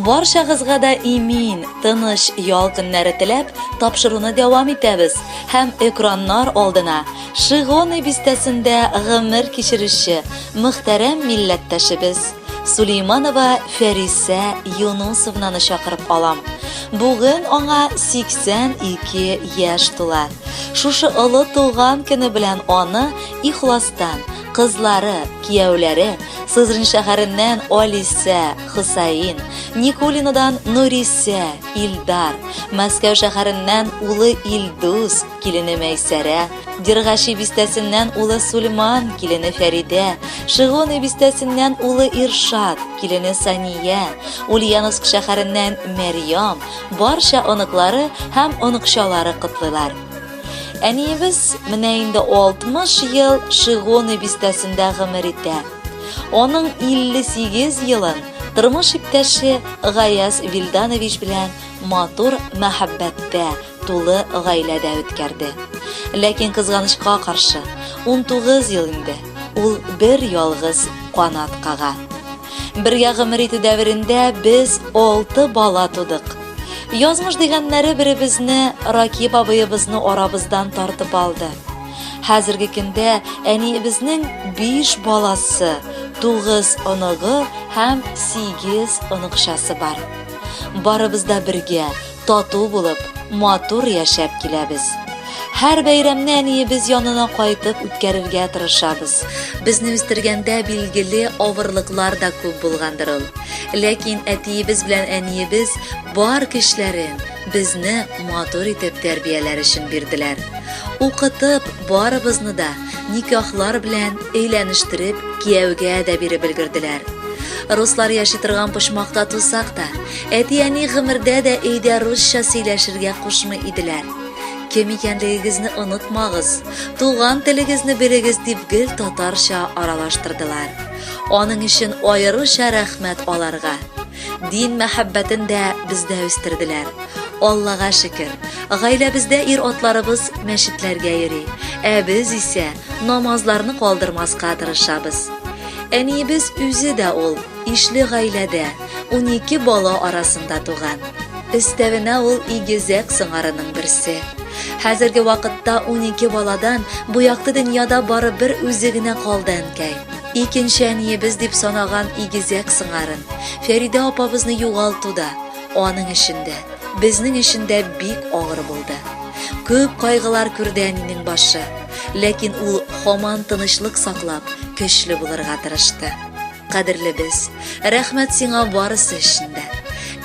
Барчагызга да имин, тыныч ял көннәре теләп, тапшыруны дәвам итәбез һәм экраннар алдына Шигоны бистәсендә гомер кичерүче мөхтәрәм милләттәшебез Сулейманова Фәрисә Юнусовнаны чакырып алам. Бүген аңа 82 яшь тула. Шушы олы туган көне белән аны ихластан кызлары, кияүләре, Сызрань шәһәреннән Алисә, Хусаин, Никулинодан Нурисә, Илдар, Мәскәү шәһәреннән улы Илдус, килене Мәйсәрә, Дергачи бистәсеннән улы Сульман, килене Фәридә, Шигоны бистәсеннән улы Иршат, килене Сания, Ульяновск шәһәреннән Мәрьям, барча оныклары һәм оныкчалары котлыйлар. Әниебез менә инде 60 ел Шигоны бистәсендә гомер итә. Аның 58 елын тормыш иптәше Гаяз Вилданович белән матур мәхәббәттә, тулы гаиләдә үткәрде. Ләкин кызганычка каршы, 19 ел инде ул бер ялгыз канат кага. Бергә гомер итү дәверендә без алты бала тудык. Язмыш дигәннәре беребезне, Ракип абыебызны арабыздан тартып алды. Хәзерге көндә әниебезнең биш баласы, тугыз оныгы һәм сигез оныкчасы бар. Барыбыз да бергә, тату булып, матур яшәп киләбез. Һәр бәйрәмне әниебез янына кайтып үткәрергә тырышабыз. Безне үстергәндә билгеле авырлыклар да күп булгандыр ул. Ләкин әтиебез белән әниебез бар көчләрен безне матур итеп тәрбияләр өчен бирделәр. Укытып, барыбызны да никахлар белән өйләнештереп, кияүгә дә биреп өлгерделәр. Руслар яши торган почмакта тусак та, әти-әни гомердә дә өйдә русча сөйләшергә кушмый иделәр. Кем икәнлегегезне онытмагыз, туган телегезне белегез дип гел татарча аралаштырдылар. Аның өчен аеруча рәхмәт аларга. Дин мәхәббәтен дә бездә үстерделәр. Аллага шөкер, гаиләбездә ир-атларыбыз мәчетләргә йөри, ә без исә намазларны калдырмаска тырышабыз. Әниебез үзе дә ул ишле гаиләдә, 12 бала арасында туган. Өстәвенә ул игезәк сыңарының берсе. Хәзерге вакытта 12 баладан бу якты дөньяда бары бер үзе генә калды әнкәй. Икенче әниебез дип санаган игезәк сыңарын, Фәридә апабызны югалту да, аның өчен дә, безнең өчен дә бик авыр булды. Күп кайгылар күрде әнинең башы, ләкин ул һаман тынычлык саклап, көчле булырга тырышты. Кадерлебез, рәхмәт сиңа барысы өчен дә.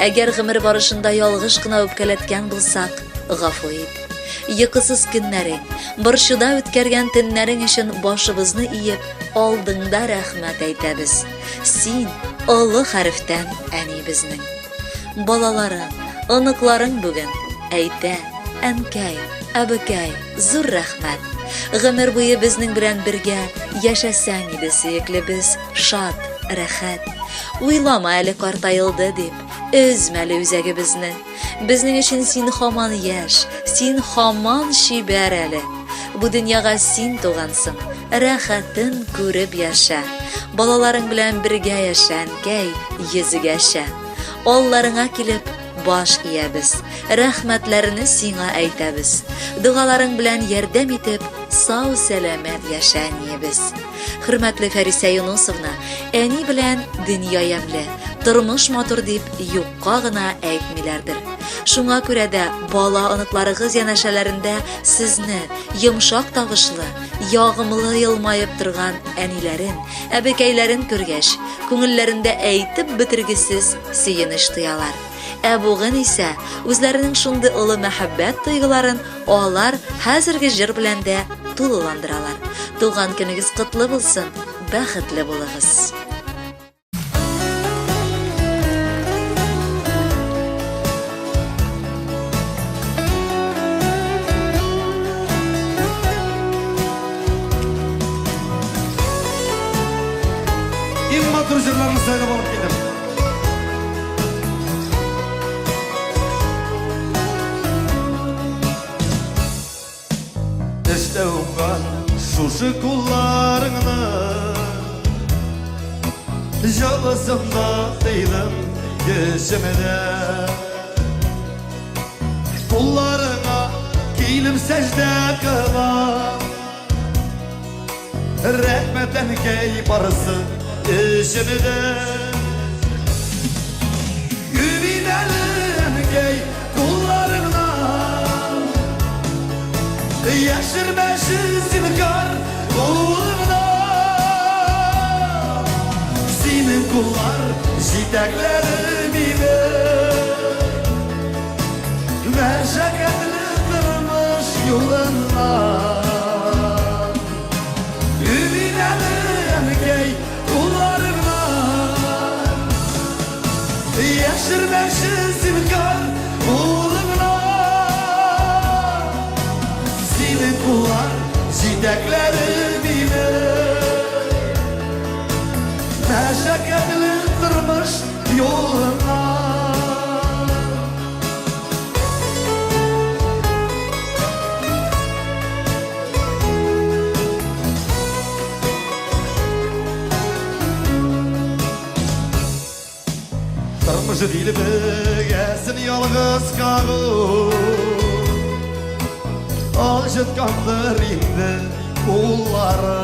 Әгәр гомер барышында ялгыш кына үпкәләткән булсак, гафу ит. Йокысыз көннәрең, борчуда үткәргән төннәрең өчен башыбызны иеп, алдыңда рәхмәт әйтәбез. Син олы хәрефтән әни безнең. Балаларың, оныкларың бүген әйтә, әнкәй, әбекәй, зур рәхмәт. Гомер буе безнең белән бергә яшәсәң иде, сөеклебез, шат, рәхәт. Уйлама әле картаелды дип, өзмә әле үзәгебезне. Безнең өчен син һаман яшь, син һаман чибәр әле. Бу дөньяга син тугансың, рәхәтен күреп яшә. Балаларың белән бергә яшә, әнкәй, йөзгәчә. Алларыңа килеп, баш иябез, рәхмәтләрне сиңа әйтәбез. Догаларың белән ярдәм итеп, сау-сәламәт яшә, әниебез. Хөрмәтле Фәрисә Юнусовна, әни белән дөнья ямьле, тормыш матур дип юкка гына әйтмиләрдер. Шуңа күрә дә бала оныкларыгыз янәшәләрендә сезне йомшак тавышлы, ягымлы елмаеп торган әниләрен, әбекәйләрен күргәч, күңелләрендә әйтеп бетергесез сөенеч тоялар. Ә бүген исә үзләренең шундый олы мәхәббәт тойгыларын алар хәзерге җыр белән дә тулыландыралар. Туган көнегез котлы булсын, бәхетле булыгыз! Иң матур җырларны сайлап алып килдем. Эштә уңган шушы кулларыңны Җылысында тыйдым. Йөземдә. Кулларыңа килеп сәҗдә кылам. Рәхмәт, әнкәй, барысы эчемдә. Үбим әле, әнкәй, кулларыңнан. Яшермәче зинһар кулыңнан. Синең куллар җитәкләде мине. Мәшәкатьле тормыш юлыннан. Үбим әле, әнкәй, кулларыңнан. Яшермәче зинһар кулыңнан. Синең куллар җитәкләде мине. Мәшәкатьле тормыш юлыннан. Тормыш дилбегәсен ялгыз кагу Алҗыткандыр инде куллары.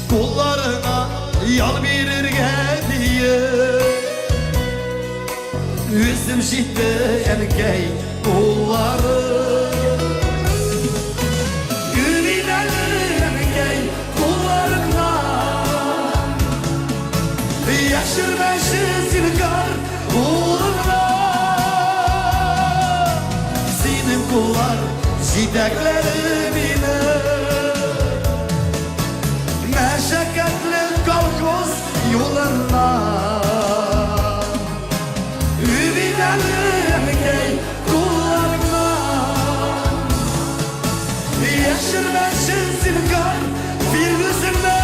Кулларыңа ял бирергә диеп Үзем җитте, әнкәй, куллары. Үбим әле, әнкәй, кулларыңнан. Яшермәче зинһар кулыңнан. Синең куллар җитәкләде мине. Мәшәкатьле колхоз юлыннан. Үбим әле, әнкәй, кулларыңнан. Яшермәче зинһар фирдүсеңнән.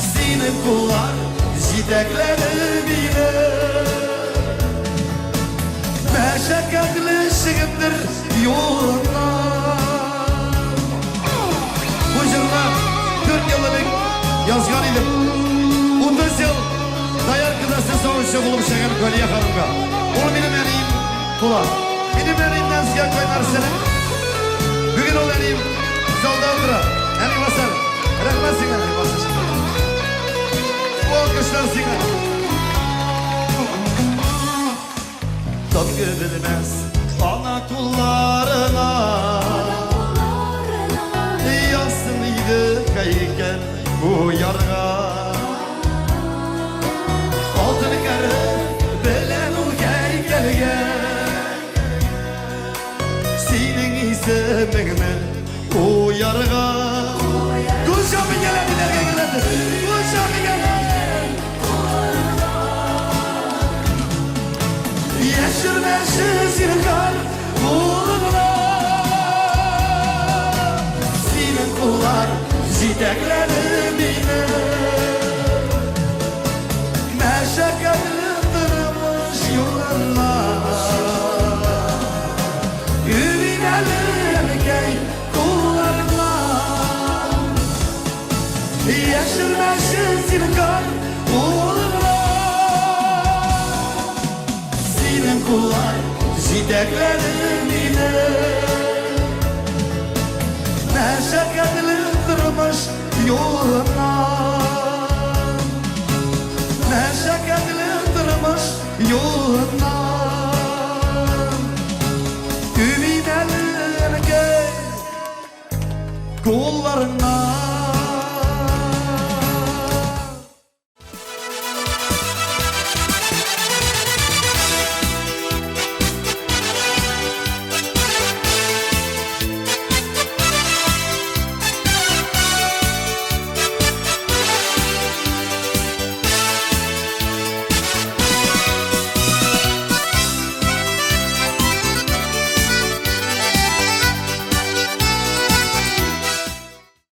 Синең куллар җитәкләде мине. Мәшәкатьле чөгендер юлыннан. Бу җырны 4 ел элек язган идем. 30 ел дояркада сөт савучы булып эшләгән Галия ханымга. Ул минем әнием була. Минем әниемнән сезгә кайнар сәлам. Бүген ул әнием залда утыра. Әни, басар. Рәхмәт сиңа, әни, басыш. Бу алкышлар сиңа. Тынгы белмәс ана кулларына. Язсын иде һәйкәл куярга. Алтын хәреф белән ул һәйкәлгә синең исемеңне куярга. Кул чабып әниләргә генә. Кул чабып. Яшермәче зинһар кулыңнан. Синең куллар җитәкләде мине. Мәшәкатьле тормыш юлыннан. Үбим әле, әнкәй, кулларыңнан. Яшермәче зинһар кулыңнан. Синең куллар җитәкләде мине. Мәшәкатьле тормыш юлыннан. Мәшәкатьле тормыш юлыннан.